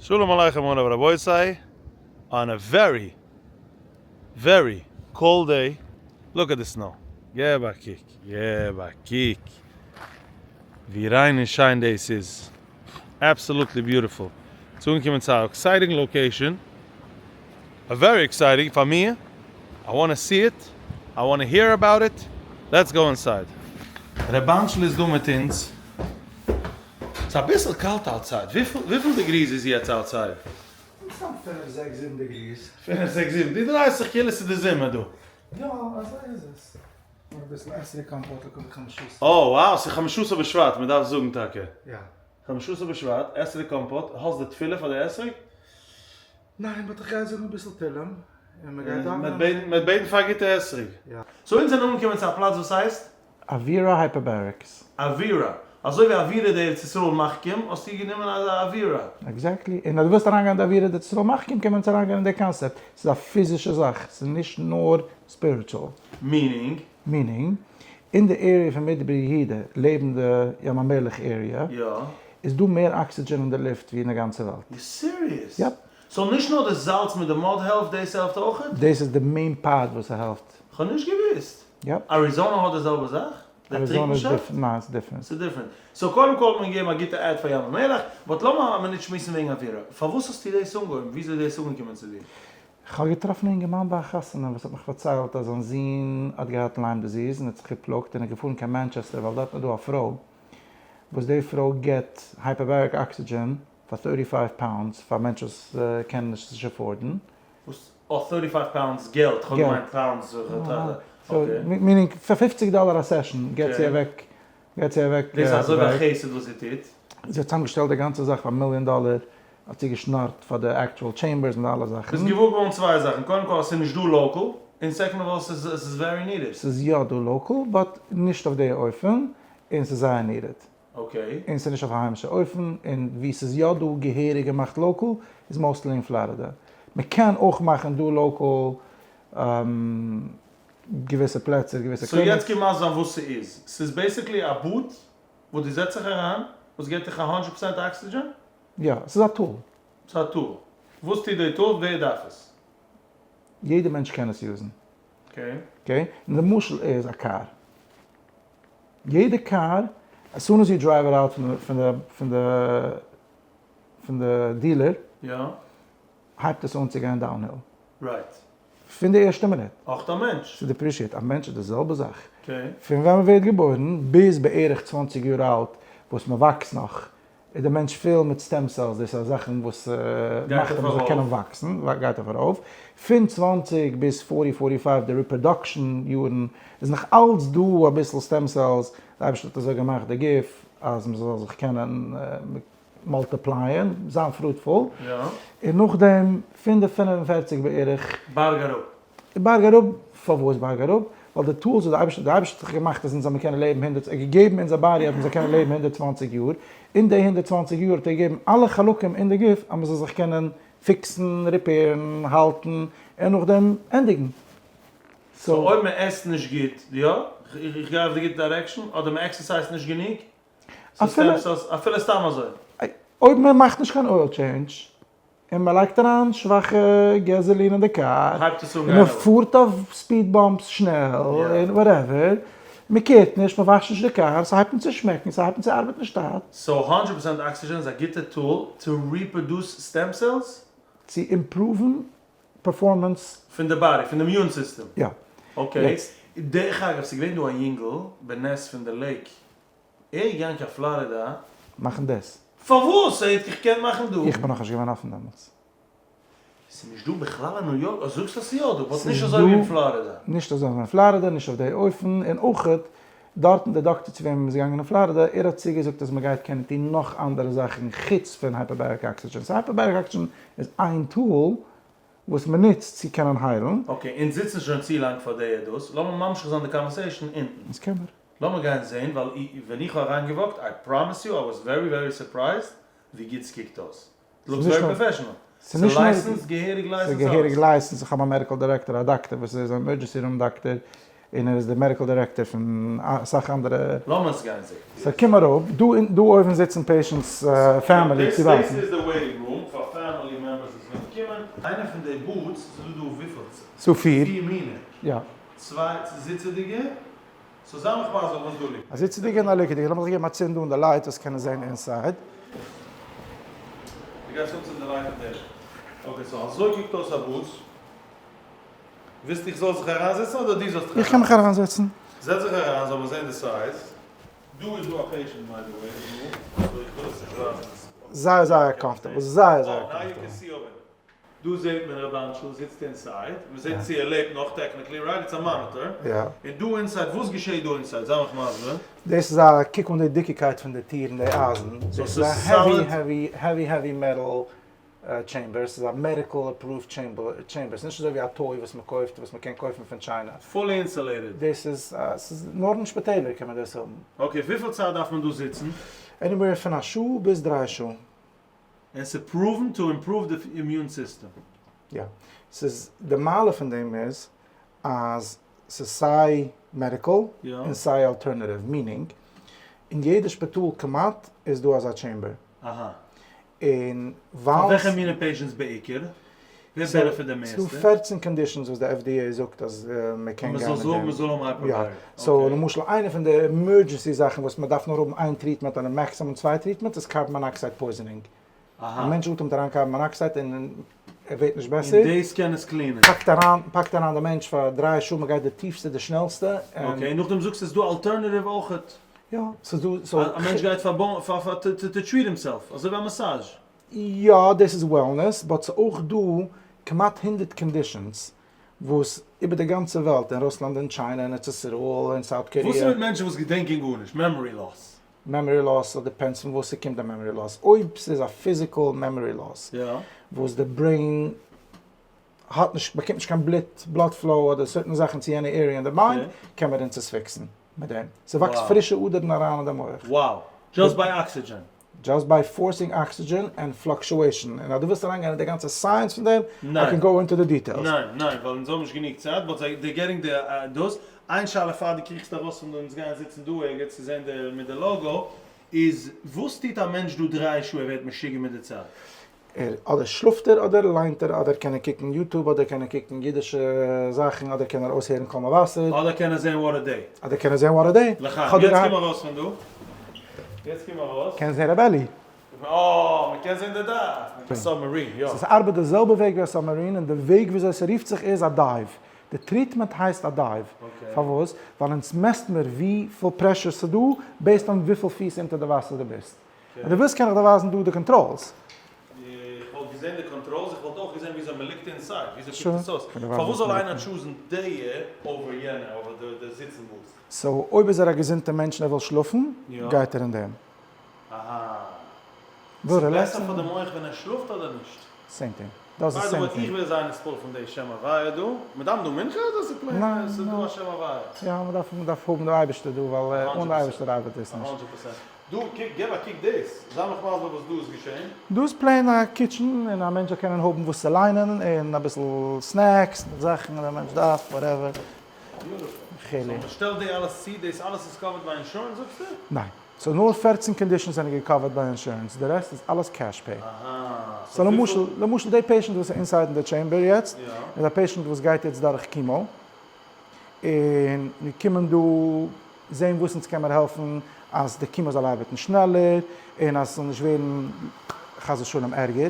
שלום עליכם מורי ורבותי, on a very very cold day, look at the snow, געב א קוק, געב א קוק ווי ריין און שיין דאס איז, absolutely beautiful, צו אנקומען צו א exciting location, א very exciting פאר מיר, I want see it, I want hear about it, let's go inside. ר' באנטשל איז דא מיט אונז. ס'איז אביסל קאלט outside, וויפיל degrees איז יעצט outside? מסתם פינף זעקס זיבן degrees. פינף זעקס זיבן, דו דרייסט זיך כאילו ס'איז די זומער דא. יא אזוי איז עס. נאר אביסל אתרוג קאמפאט לקבל חמשה עשר. אה wow ס'איז חמשה עשר בשבט, מ'דארף זאגן טאקע. יא. חמשה עשר בשבט, אתרוג קאמפאט, האסט די תפילה פאר די אתרוג? ניין but איך גיי זאגן אביסל תהלים און מ'גייט דאווענען. מ'וועט בעטן פאר א גוטע אתרוג. יא. so אונז זענען אנגעקומען צו א פלאץ וואס הייסט? אווירא Hyperbarics. אווירא. אזוי ווי אווירא דארץ ישראל מחכים, האסטו גענומען אזא אווירא. Exactly. און אז דו ווילסט אריינגיין אין די אווירא דארץ ישראל מחכים קען מען אונז אריינגיין אין די קאנסעפט. ס'איז א פיזישע זאך. ס'איז נישט נאר spiritual. Meaning? Meaning, אין די area פון מדבר יהודה, לעבן די ים המלח area, איז דא מער אקסידזשען אין די לופט ווי אין די גאנצע וועלט. You serious? Yep. So נישט נאר די זאלץ מיט די mud העלפט, דאס העלפט אויכעט? דאס איז די main part וואס ס'העלפט. כ'האב נישט געוואוסט. Yep. אריזאנא האט די זעלבע זאך? די אריזאנא איז טריקנשאפט? Different, ניין ס'איז different. ס'איז different. So קודם כל האט מען געגעבן א גוטע ad פאר ים המלח, but לאמיר א מינוט שמועסן וועגן אווירא. פארוואס האסטו דאס אנגעהויבן? וויאזוי איז דאס אנגעקומען צו דיר? כ'האב געטראפן א אינגערמאן ביי א חתונה וואס האט מיך פארציילט אז זיין זון האט געהאט Lyme disease און האט זיך געפלאגט און איז געפארן קיין מאנטשעסטער ווייל דארטן איז דא א פרוי וואס די פרוי גיבט hyperbaric oxygen פאר thirty five pounds פאר מענטשן וואס קענען נישט עס נישט afford ן. וואס? אה thirty five pounds געלט, כ'האב געמיינט pounds okay. Meaning פאר פופציג דאלער א session געט זי אוועק, געט זי אוועק. דאס איז אזוי ווי א חסד וואס זי טוט? זי האט צוזאמגעשטעלט די גאנצע זאך פאר מיליאן דאלער, האט זי געשנארט פאר די actual chambers און די אלע זאכן. ביסט געוואר געווארן צוויי זאכן, קודם כל אז ס'איז נישט דא local, און second of all ס'איז very needed. ס'איז יא דא local, but נישט אויף די אופן, און ס'איז זייער needed. Okay. און ס'איז נישט אויף א היימישע אופן, און ווי ס'איז יא דא געהעריג געמאכט local איז mostly אין פלארידע. מ'קען אויך מאכן דא local געוויסע פלעצער, געוויסע so יעצט clinics. קום מסביר זיין וואס ס'איז. ס'איז basically א booth וואס דו זעצט זיך אריין, וואס געבט דיך א הונדרעט פראצענט אקסידזשען? יא, ס'איז א tool. ס'איז א tool. וואס טוט די tool? ווער דארף עס? יעדע מענטש קען עס use ן. Okay. Okay? און די משל איז א קאר. יעדע קאר, as soon as you drive it out פון די פון די פון די dealer, יא. הייבט עס אן צו גיין downhill. Right. פון די ערשטע מינוט. אויך א מענטש. ס'איז depreciate. א מענטש איז די זעלבע זאך. Okay. פון ווען מ'ווערט געבוירן ביז בערך 20 יאר אלט וואס מ'וואקסט נאך, איז דער מענטש פול מיט stem cells, דאס איז זאכן וואס מאכט אז מ'זאל קענען וואקסן, גייט אויף ארויף. פון 20 ביז 40, 45, די reproduction יארן, איז נאך אלץ דא אביסל stem cells, די אייבערשטער האט אזוי געמאכט די גוף אז מ'זאל זיך קענען multiply ען, זיין fruitful. און נאכדעם פון די 45 בערך. בארג אראפ. בארג אראפ, פארוואס בארג אראפ? ווייל די tools וואס די אייבערשטער, די אייבערשטער האט זיך געמאכט אז אונז זאל מיר קענען לעבן הונדערט, ער האט געגעבן אונזער body אז מ'זאל קענען לעבן 120 יאר, אין די 120 יאר האט ער געגעבן אלע חלקים אין די גוף אז מ'זאל זיך קענען fix ן, repair ן, האלטן, און נאכדעם ענדיגן. So אויב מען עסט נישט גוט, יא? איך גיי אויף די גוטע direction, אדער מען exercise ט נישט גענוג, אפילו סתם אזוי. אויב מען מאכט נישט קיין oil change, און מען לייגט אריין שוואכע gasoline אין די קאר, און מען פארט אויף speed bumps שנעל, און whatever, מען קערט נישט, מען וואשט נישט די קאר, ס'הייבט אן צו שמעקן, ס'הייבט אן צו ארבעטן שטאט. So הונדרעט פראצענט אקסידזשען איז א גוטע tool צו reproduce stem cells? צו improve ן performance. פון די body, פון די immune system? יא. Okay. דרך אגב, ס'איז געווען דא א יונגל, בנס פון די lake, ער איז געגאנגען קיין פלארידא. מאכן דאס. פארוואס? ער האט געקענט מאכן דא. איך בין נאכנישט געווען אפן דעמאלטס. ס'איז נישט דא בכלל אין ניו יארק? זאגסט אז ס'איז יא דא, but נישט אזוי ווי אין פלארידא. נישט אזוי ווי אין פלארידא, נישט אויף די אופן, און אויכעט דארטן די דאקטער צו וועם מ'איז געגאנגען אין פלארידא, ער האט צוגעזאגט אז מ'גייט קענען טון נאך אנדערע זאכן חוץ פון hyperbaric oxygen. So hyperbaric oxygen איז איין tool וואס מ'נוצט צו קענען היילן. Okay, אונז זיצן שוין צו לאנג פאר די עדות, לאמיר ממשיך זיין די conversation אונטן. אונז קען מיר. לאמיר גיין זעהן, ווייל ווען איך האב אריינגעוואקט, I promise you, I was very very surprised ווי גוט ס'קוקט אויס. It looks very professional. ס'איז licensed, געהעריג licensed ס'איז געהעריג licensed, איך האב א medical director, א דאקטער וואס איז א emergency room דאקטער. און ער איז די medical director פון אסאך אנדערע. לאמיר עס גיין זעהן. so קום אראפ, דא דא אויבן זיצן patients family צו ווארטן. דאס איז די waiting room פאר family members וואס ווילן קומען. איינע פון די booths, ס'איז דא דא וויפיל? ס'דא פיר. פיר מינע. יא. צוויי זיצעדיגע. so זיי מיך מסביר וואס דא ליגט. א זיצעדיגע און א ליגעדיגע. לאמיך דיך געבן א צינד אן די light זאלסט קענען זעהן inside. דו גייסט אנצינדן די light אויף דעם. okay so אזוי קוקט אויס א booth. ווילסט איך זאל זיך אריינזעצן אדער דו זאלסט דיך אריינזעצן? איך קען מיך אריינזעצן. זעץ זיך אריין זאל מען זען די size. דא איז דא א patient by the way דא, so איך וויל עס נישט ווייזן. זייער זייער comfortable, זייער זייער comfortable. דא זעט מען ר' אנשל זיצט inside, מען זעט צו ער לעבט נאך technically right, it's a monitor, און דא inside, וואס געשעט דא inside, זיי מיך מסביר. דאס איז א, קוק אן די דיקיקייט פון די טיר און די אייזן, דאס איז א heavy heavy heavy heavy metal chamber, ס'איז א medical approved chamber, ס'איז נישט אזוי ווי א toy וואס מען קויפט וואס מען קען קויפן פון China. Fully insulated. דאס איז, ס'איז נאר אין שפיטעלער קען מען דאס האבן. okay, וויפיל צייט דארף מען דא זיצן? Anywhere פון א שעה ביז דריי שעה. און ס'איז proven to improve די immune system. יא. ס'איז, די מעלה פון דעם איז אז ס'איז סיי medical און סיי alternative, meaning אין יעדע שפיטאל כמעט איז דא אזא chamber. אהא. און ווייל. פאר וועלכע מינע patients בעיקר? ווער benefit די מערסטע? ס'דא 14 conditions וואס די FDA זאגט אז מען קען גיין מיט דעם. מ'זאל האבן hyperbaric. יא. So למשל איינע פון די emergency זאכן וואס מ'דארף נאר האבן איין treatment אדער maximum צוויי treatments איז carbon monoxide poisoning. א מענטש אטעמט אריין carbon monoxide און ער ווערט נישט בעסער. און דאס קען עס clean ען. פאקט אריין, פאקט אריין די מענטש פאר דריי שעה, מ'גייט די טיפסטע די שנעלסטע. Okay, און נאכדעם זאגסטו ס'איז דא alternative אויכעט. יא, ס'איז דא, so. א מענטש גייט פאר פאר פאר to treat himself, אזוי ווי א massage. יא, דאס איז wellness, but ס'איז אויך דא כמעט 100 conditions וואס איבער די גאנצע וועלט, אין רוסלאנד אין China אין ארץ ישראל אין South Korea. וואס איז מיט מענטשן וואס געדענקען גארנישט, memory loss? Memory loss, so depends פון וואס ס'קומט די memory loss. אויב ס'איז א physical memory loss, וואס די brain האט נישט, באקומט נישט קיין בלוט, blood flow אדער certain זאכן צו יענע area אין די mind, קען מען אונז עס fix ן מיט דעם. ס'וואקסט פרישע אדערן אריין אין די מח. Wow. Just by oxygen? Just by forcing oxygen and fluctuation. און אז דו ווילסט אריינגיין אין די גאנצע science פון דעם, I can go into the details. ניין, ניין, ווייל אונז האבן נישט גענוג צייט, but זיי, they're getting די דאס. איין שאלה פאר דו קריכסט ארויס פון דא אונז גייען זיצן דא ערגעץ צו זען די מיט די logo, איז וואס טוט א מענטש דא דריי שעה ער ווערט משוגע מיט די צייט? ער אדער שלאפט ער אדער ליינט ער אדער קען ער קוקן YouTube אדער קען ער קוקן אידישע זאכן אדער קען ער אויסהערן קול מבשר. אדער קען ער זען What a Day. אדער קען ער זען What a Day. לחיים, יעצט קום ארויס פון דא. יעצט קום ארויס. קענסט זען ר' אלי. אה, מען קען זען די דאך. א submarine, יא. ס'ארבעט די זעלבע וועג ווי א submarine און די וועג וויאזוי ס'רופט זיך איז א dive. די treatment הייסט א dive. פארוואס? ווייל אונז מעסט מיר וויפיל pressure ס'דא based on וויפיל פיס אונטער די וואסער דו ביסט. אז דו ווילסט קען איך דיר ווייזן דא די controls. איך וואלט געזען די controls, איך וואלט אויך געזען וויאזוי מען ליגט inside, וויאזוי קוקט עס אויס. פארוואס זאל איינער choose ן די over יענע, over די זיצן booth? So אויב איז ער א געזונטע מענטש און ער וויל שלאפן, גייט ער אין דעם. אהא. וויל ס'איז בעסער relax ן. פאר די מח ווען ער שלאפט אדער נישט? Same thing. דאס איז same thing. איך ווער זייער נתפעל פון די שם הוויה דא. מ'דאווענט דא מנחה אדער ס'איז plain ס'איז דא א שם הוויה? יא, מ'דארף מ'דארף האבן די אייבערשטער דא ווייל אן די אייבערשטער ארבעט דאס נישט. Hundred percent. דא קוק, געב א קוק דאס. זיי מיך מסביר וואס דא איז געשען. דא איז plain א kitchen און א מענטש זאל קענען האבן וואס צו ליינען און אביסל snacks מיט זאכן וואס א מענטש דארף whatever. Beautiful. So מ'שטעלט די אלעס צו, דאס אלעס איז covered ביי insurance זאגסטו? ניין. So נאר 14 conditions זענען גע cover ט ביי insurance, די רעסט איז אלעס cash pay. So למשל, למשל די patient וואס איז inside אין די chamber יעצט, איז א patient וואס גייט יעצט דורך chemo, און מיר קומען דא זען וואס אונז קען מיר העלפן אז די chemo זאל ארבעטן שנעלער, און אז עס זאל נישט ווערן חס ושלום ערגער.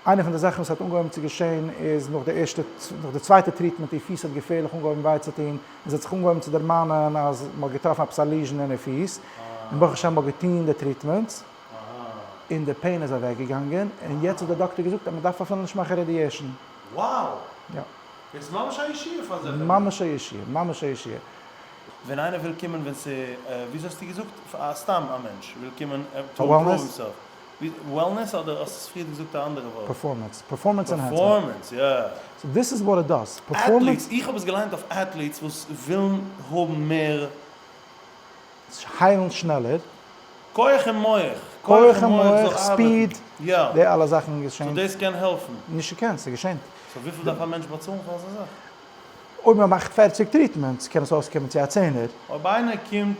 איינע פון די זאכן וואס האט אנגעהויבן צו געשען איז נאך די ערשטע, נאך די צווייטע treatment איר פיס האט געפערליך אנגעהויבן וויי צו טון, און זי האט זיך אנגעהויבן צו דערמאנען אז מען האט געטראפן עפעס א lesion אין איר פיס, און ברוך השם מען האט געטון די treatments, און די pain איז אוועקגעגאנגען, און יעצט האט די דאקטער געזאגט אז מען דארף אפילו נישט מאכן radiation. Wow! יא. דאס איז ממש א ישועה פאר אזעלכע מענטשן. ממש א ישועה, ממש א ישועה. ווען איינער וויל קומען ווען ס' וויאזוי האסטו געזאגט? א סתם א מענטש וויל קומען to improve himself. Wellness אדער האסט עס פריער געזאגט א אנדערע ווארט? Performance, performance enhancement. Performance, יא. So this is what it does, performance. Athletes, איך האב עס געליינט אויף athletes וואס ווילן האבן מער. היילן שנעלער. כח אין מח. כח אין מח, speed, די אלע זאכן געשען. So דאס קען העלפן? נישט געקענט, ס'איז געשען. So וויפיל דארף א מענטש באצאלן פאר אזא זאך? אויב מען מאכט 40 treatments קען עס אויסקומען צו א צענער. אויב איינער קומט,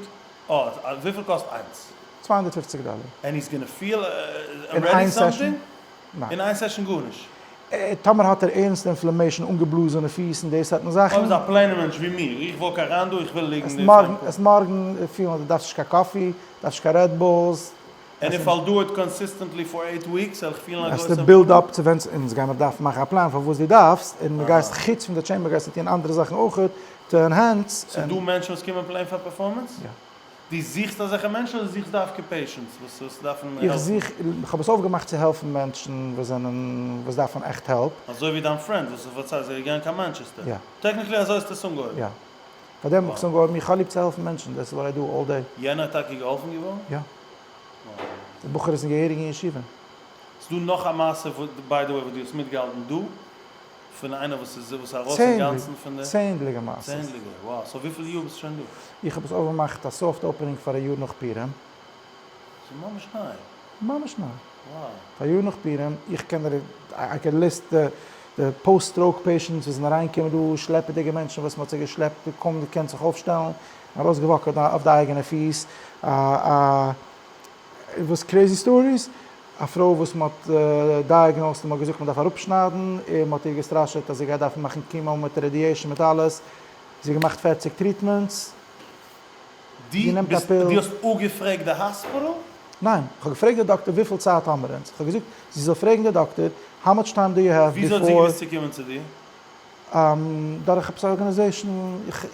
אה, וויפיל קאסט איינס? 250 דאלער. And he's gonna feel already something? ניין. אין איין session גארנישט? טאמער האט ער ערנסטע inflammation, אנגעבלאזענע פיס און די סארטן זאכן. אויב איז א plain ער מענטש ווי מיר, איך walk אריין דא, איך וויל ליגן די פאר. עס מארגן פילן אז דו דארפסט נישט קיין coffee, דארפסט נישט קיין Red Bulls. And if I'll do it consistently for 8 weeks, וועל איך פילן א גרויסע. עס build up צו ווען אונז גיימיר דארפן מאכן א פלאן פאר וואס דו דארפסט, און דו גייסט חוץ פון די chamber גייסטו טון אנדערע זאכן אויכעט to enhance. ס'דא מענטשן וואס קומען plain פאר performance? יא. דו זוכסט אזעלכע מענטשן אדער זוכסט דווקא patients וואס דארפן העלפן? איך זוך, איך האב עס אויפגעמאכט צו העלפן מענטשן וואס זענען, וואס דארפן עכט help. אזוי ווי דיין friend וואס האסט פארציילט איז געגאנגען קיין מאנטשעסטער. יא. Technically אזוי האסטו עס אנגעהויבן. יא. פארדעם האב איך עס אנגעהויבן, איך האב ליב צו העלפן מענטשן, that's what I do all day. יענער האט טאקע געהאלפן געווארן? יא. דער בחור איז אין געהעריגן ישיבה. ס'דא נאך א מעשה by the way וואס דו האסט מיטגעהאלטן דא? פון איינער וואס איז וואס ארויס אינגאנצן פון די. צענדליגע מעשות. צענדליגע, wow. So וויפיל יאר ביסטו שוין דא? איך האב עס אויפגעמאכט א soft opening פאר א יאר נאך פורים. ס'איז ממש ניי. ממש ניי. Wow. פאר א יאר נאך פורים, איך קען דיר, I can list די post stroke patients וואס זענען אריינגעקומען דא, שלעפעדיגע מענטשן וואס מ'האט זיי געשלעפט, קוים געקענט זיך אויפשטעלן, ארויסגע walk ט אויף די אייגענע פיס, א א וואס crazy stories, א פרוי וואס מען האט diagnosed און מען האט געזאגט מען דארף אראפשניידן, און מען האט איר געסטראשעט אז זי גייט דארפן מאכן chemo מיט radiation מיט אלעס, זי האט געמאכט 40 treatments, זי נעמט א pill. דו האסט אפגעפרעגט די האספיטאל? ניין, איך האב געפרעגט די דאקטער וויפיל צייט האמער אונז, איך האב געזאגט זי זאל פרעגן די דאקטער how much time do you have וויאזוי האט זי געוואוסט צו קומען צו דיר? דורך עפעס א organization,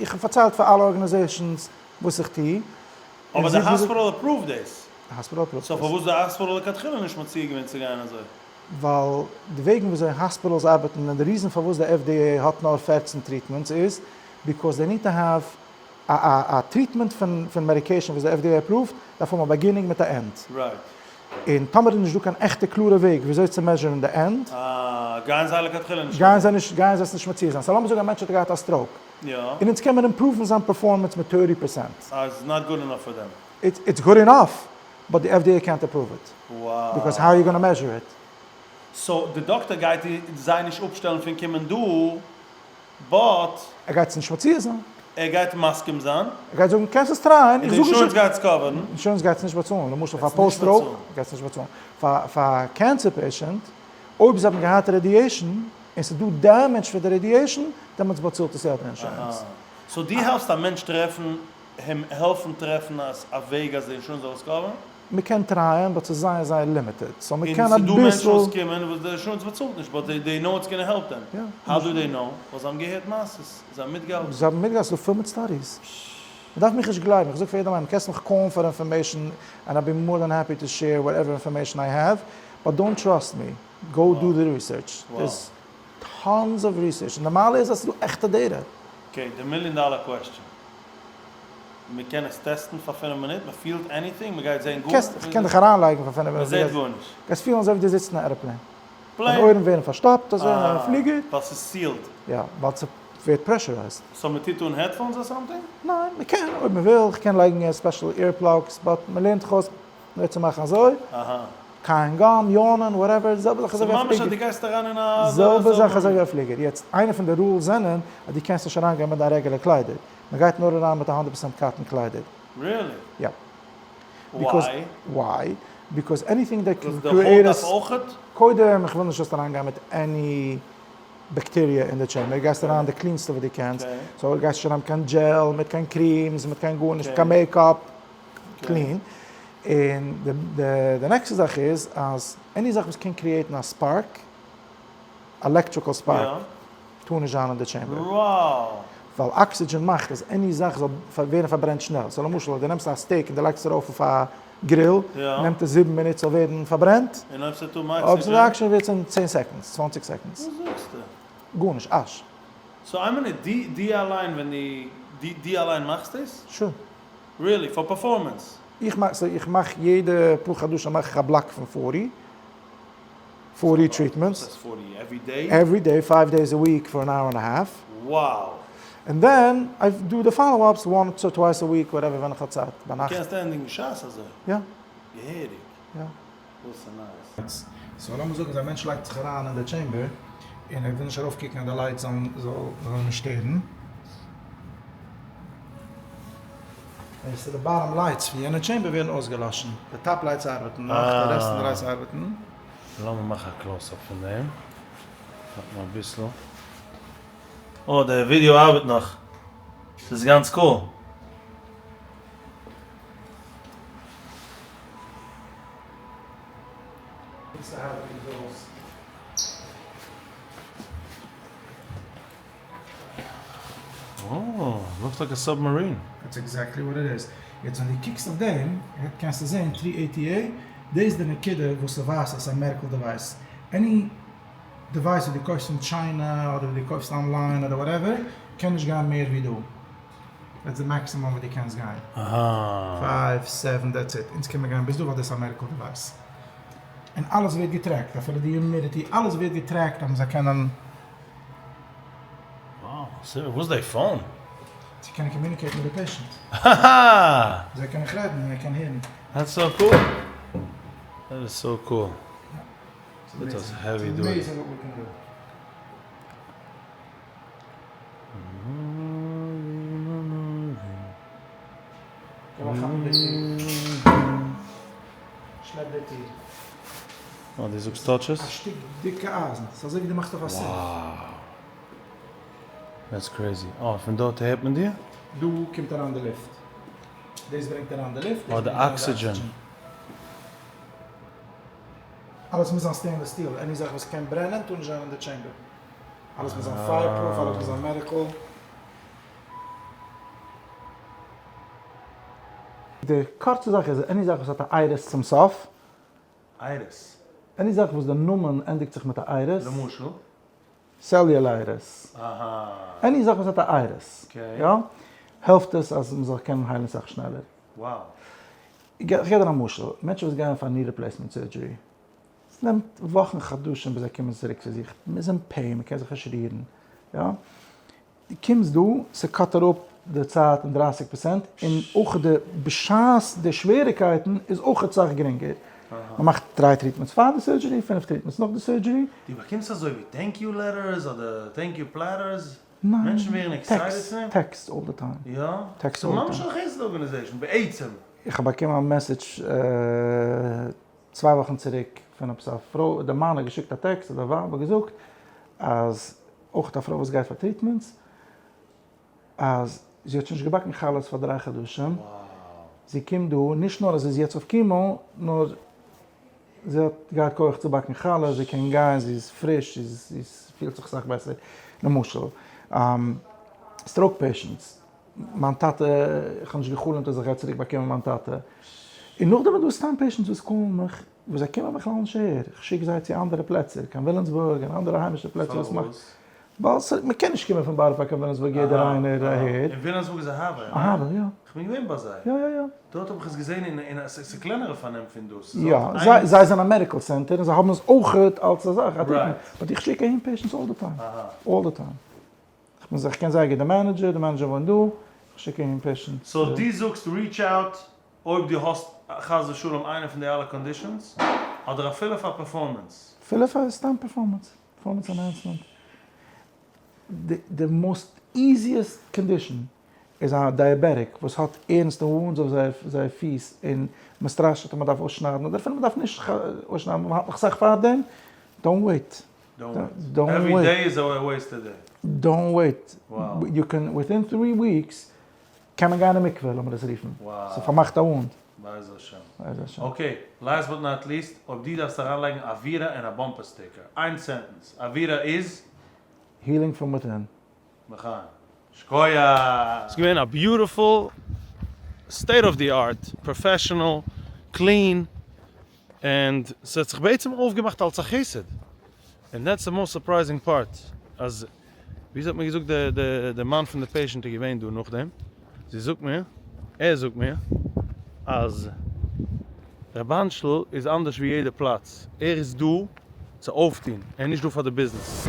איך האב פארציילט פאר אלע organizations וואס איך טו. אבער די האספיטאל approved דאס. די האספיטאל approved דאס. So פארוואס די האספיטאל לכתחילה נישט מציע געווען צו גיין אזוי? ווייל די וועגן וויאזוי hospitals ארבעטן און די reason פארוואס די FDA האט נאר 14 treatments איז because they need to have א א treatment פון פון medication וואס די FDA approved דארף האבן א beginning מיט א end. Right. און טאמער איז נישט דא קיין עכטע קלארע וועג וויאזוי צו measure ן די end. אה, גייען זיי לכתחילה נישט גייען זיי נישט גייען זיי עס נישט מציע זיין. So לאמיר זאגן א מענטש האט געהאט א stroke. יא. און אונז קען מען improve ן זיין performance מיט 30%. אה, it's not good enough פאר דעם. It's good enough, but די FDA קענט אפראוו איט. Wow. Because how you gonna measure it? So די דאקטער גייט זיי נישט אפשטעלן פון קומען דא, but. ער גייט עס נישט מציע זיין. ער גייט מסכים זיין. ער גייט זאגן קענסט עס try ען, איך זאג נישט. און די אינשורענס גייט עס cover ן. אינשורענס גייט עס נישט באצאלן, למשל פאר post stroke גייט עס נישט באצאלן. פאר cancer patient, אויב זיי האבן געהאט radiation, און ס'איז דא damage פון די radiation, דעמאלטס באצאלט עס יא די אינשורענס. אהא. So דו העלפסט א מענטש טרעפן, אים העלפן טרעפן א וועג אז די אינשורענס זאל עס cover ן? מ'קען try ען, but ס'איז זייער זייער limited. So מ'קען און ס'דא מענטשן אביסל. וואס קומען וואס די אינשורענס באצאלט נישט, but they know it's gonna help them. יא. How do they know? ווייל זיי האבן געהערט מעשות, זיי האבן מיטגעהאלטן. זיי האבן מיטגעהאלטן, ס'איז דא פול מיט studies. מ'דארף מיך נישט גלייבן, איך זאג פאר יעדעם איינעם, קענסט מיך call ן פאר information, and I'll be more than happy to share whatever information I have, but don't trust me, go do the research. There's tons of research, און די מעלה איז אז ס'איז דא עכטע data. Okay, די million dollar question. מען קען עס test ן פאר פינף מינוט, מען פילט anything, מען גייט זען גארנישט? איך קען דיך אריינלייגן פאר פינף מינוט. מען זעט גארנישט. גייסט פילן אזוי ווי דו זיצט אין א airplane. Plane. דיין אויערן ווערן פארשטאפט אזוי אין א פליגער. ווייל ס'איז sealed. יא, ווייל ס'ווערט pressurized. So מען טוט אן headphones or something? ניין, מען קען אויב מען וויל, איך קען לייגן special ear plugs, but מען לערנט זיך אויס ווי צו מאכן אזוי. אהא. קיין gum, yawn ען, whatever, די זעלבע זאך אזוי ווי א פליגער. ס'איז ממש אז דו גייסט אריין אין א. זעלבע זאך אזוי ווי א פליגער. יעצט, איינע פון די rules זענען אז דו קענסט נישט אריינגיין מיט דיין רעגולער קליידער. מען גייט נאר אריין מיט א הונדערט פראצענט cotton קליידער. Really? יא. Why? Why? Because anything that קען create די הויט אויכעט? קודם, איך וויל נישט זאלסט אריינגיין מיט any bacteria אין די chamber, גייסט אריין די clean סטע וואס דו קענסט, so גייסט נישט אריין מיט קיין gel, מיט קיין creams, מיט קיין גארנישט, מיט קיין makeup, clean. און די נעקסטע זאך איז אז any זאך וואס קען create ן א spark, electrical spark, טאר נישט זיין אין די chamber. ווייל oxygen מאכט אז any זאך זאל ווערן פארברענט שנעל. So למשל אויב דו נעמסט א steak און דו לייגסט עס ארויף אויף א grill, נעמט עס 7 מינוט ס'זאל ווערן פארברענט. און אויב ס'איז דא oxygen? אויב ס'איז דא oxygen ווערט עס אין 10 seconds, 20 seconds. וואס זאגסטו? גארנישט, אש. So איין מינוט, דו אליין ווען דו אליין מאכסט דאס? Sure. Really? פאר performance? איך מאך, so איך מאך יעדע פאר חדשים מאך איך א block פון 40. 40 treatments. וואס הייסט 40? Every day? Every day, 5 days a week for an hour and a half. Wow! And then I do the follow-ups once or twice a week, whatever, ווען איך האב צייט, ביינאכט. דו קענסט ענדיגן שס אזוי? יא. געהעריג? יא. וואס איז נייעס? So לאמיר זאגן אז א מענטש לייגט זיך אריין אין די chamber, און ער וויל נישט ארויפקוקן אז די lights זאלן זאלן אים שטערן. און ס'איז די bottom lights פון יענע chamber ווערן אויסגעלאשן, די top lights ארבעטן נאך, די רעסט פון די lights ארבעטן. לאמיר מאכן א close up פון דעם, ווארט נאר אביסל. אה די ווידיאו ארבעט נאך, ס'איז גאנץ cool. אה, looks like a submarine. That's exactly what it is. יעצט ווען דו קוקסט אויף דעם, קענסטו זען three eighty eight, דאס איז די נקודה וואס ס'ווייזט אז ס'איז א medical device. Any device וואס דו קויפסט פון China אדער וואס דו קויפסט online אדער whatever, קען נישט גיין מער ווי דא. That's די maximum וואס דו קענסט גיין. Five, seven, that's it. אונז קען מען גיין ביז דא ווייל דאס איז א medical device. און אלעס ווערט געטרעקט, אפילו די humidity, אלעס ווערט געטרעקט אז מ'זאל קענען. Wow, וואס איז די phone? צו קענען communicate מיט די patient. זיי קענען איך רעדן און ער קען הערן. That's so cool. That is so cool. That is heavy duty. Amazing what we can do. שלעפ די טיר. אה, דו זאגסט touch עס? א שטיק דיקע אייזן. ס'איז אזוי ווי דו מאכסט אויף א safe. Wow. That's crazy. אה, פון דארט הערט מען דיר? דא קומט אריין די לופט. דאס ברענגט אריין די לופט. אה, די oxygen. אלעס מוז זיין stainless steel. Any זאך וואס קען ברענען טאר נישט זיין אין די chamber. אלעס מוז זיין fire proof, אלעס מוז זיין medical. די קורצע זאך איז, any זאך וואס האט א itis צום סוף. Itis. Any זאך וואס די נאמען ענדיגט זיך מיט א itis. למשל? Cellulitis. אהא. Any זאך וואס האט א itis. Okay. יא. העלפט עס אז מ'זאל קענען היילן סאך שנעלער. Wow. איך געב דיר א משל, מענטשן וואס גייען פאר knee replacement surgery, עס נעמט וואכן חדשים ביז זיי קומען צוריק צו זיך, מ'איז אין pain, מ'קען זיך נישט רירן, יא. דו קומסט דא, ס'קאט אראפ די צייט אין 30 פראצענט, און אויך די בשעת די שוועריקייטן איז אויך סאך גרינגער. מ'מאכט דריי treatments פאר די surgery, פינף treatments נאך די surgery. דו באקומסט אזוי ווי thank you letters אדער thank you platters? ניין. מענטשן ווערן excited צו דעם? Text all the time. יא? Text all the time. ס'איז ממש א חסד organization בעצם. איך האב באקומען א message צוויי וואכן צוריק פון עפעס א פרוי, די מאן האט געשיקט א טעקסט אדער ווייב האט געזאגט אז אויך א פרוי וואס גייט פאר treatments, אז זי האט שוין נישט געבאקן חלות פאר דריי חדשים, זי קומט דא, נישט נאר אז זי איז יעצט אויף chemo, נאר זי האט געהאט כח צו באקן חלות, זי קען גיין, זי איז פריש, זי פילט זיך אסאך בעסער, למשל, stroke patients, מיין טאטע, איך האב נישט גע'חלומ'ט אז איך גיי צוריק באקומען מיין טאטע, און נאכדעם איז דא סתם patients וואס קאלן מיך, וואס זיי קומען בכלל נישט אהער, איך שיק זיי צו אנדערע פלעצער, קיין וויליאמסבורג און אנדערע היימישע פלעצער וואס מאכט, ווייל מען קען נישט קומען פון בארא פארק קיין וויליאמסבורג יעדער איינער אהער. אין וויליאמסבורג איז אהבה, יא? אהבה, יא. איך בין געווען ביי זיי. יא יא יא. דארט האב איך עס געזען אין א, ס'איז קלענערע פארנעם פון דאס. יא, זיי זענען א medical center און זיי האבן עס אויכעט אלס א זאך, א treatment, but איך שיק אהין patients all the time, all the time. איך קען זייער גוט די manager, די manager וואוינט דא, איך שיק אהין patients. So דו זאגסט reach out אויב דו האסט חס ושלום איינע פון די אלע conditions, אדער אפילו פאר performance? אפילו פאר סתם performance, performance enhancement. די most easiest condition איז א diabetic וואס האט ערנסטע wounds אויף זייער פיס און מען סטראשעט אז מען דארף אויסשניידן אדער אפילו מען דארף נישט אויסשניידן מען האלט נאך אסאך פארדעם, don't wait. Don't wait. Every day is a wasted day. Don't wait. You can within three weeks קען מען גיין אין מקווה לאמיר עס רופן. ס'פארמאכט א וואונד. בעזר השם. בעזר השם. Okay, last but not least, אויב דו דארפסט אריינלייגן אווירה אין א bumper sticker, איין sentence, אווירה איז? Healing from within. לחיים. שקויעך! ס'איז געווען א beautiful, state of the art, professional, clean, און ס'האט זיך בעצם אויפגעמאכט אלס א חסד, און that's the most surprising part, אז ווי האט מיר געזאגט די די די מאן פון די patient איז געווען דא נאכדעם, זי זאגט מיר, ער זאגט מיר, אז ר' אנשל איז אנדערש ווי יעדע פלאץ, ער איז דא צו אויפטון, ער איז נישט דא פאר די ביזנעס.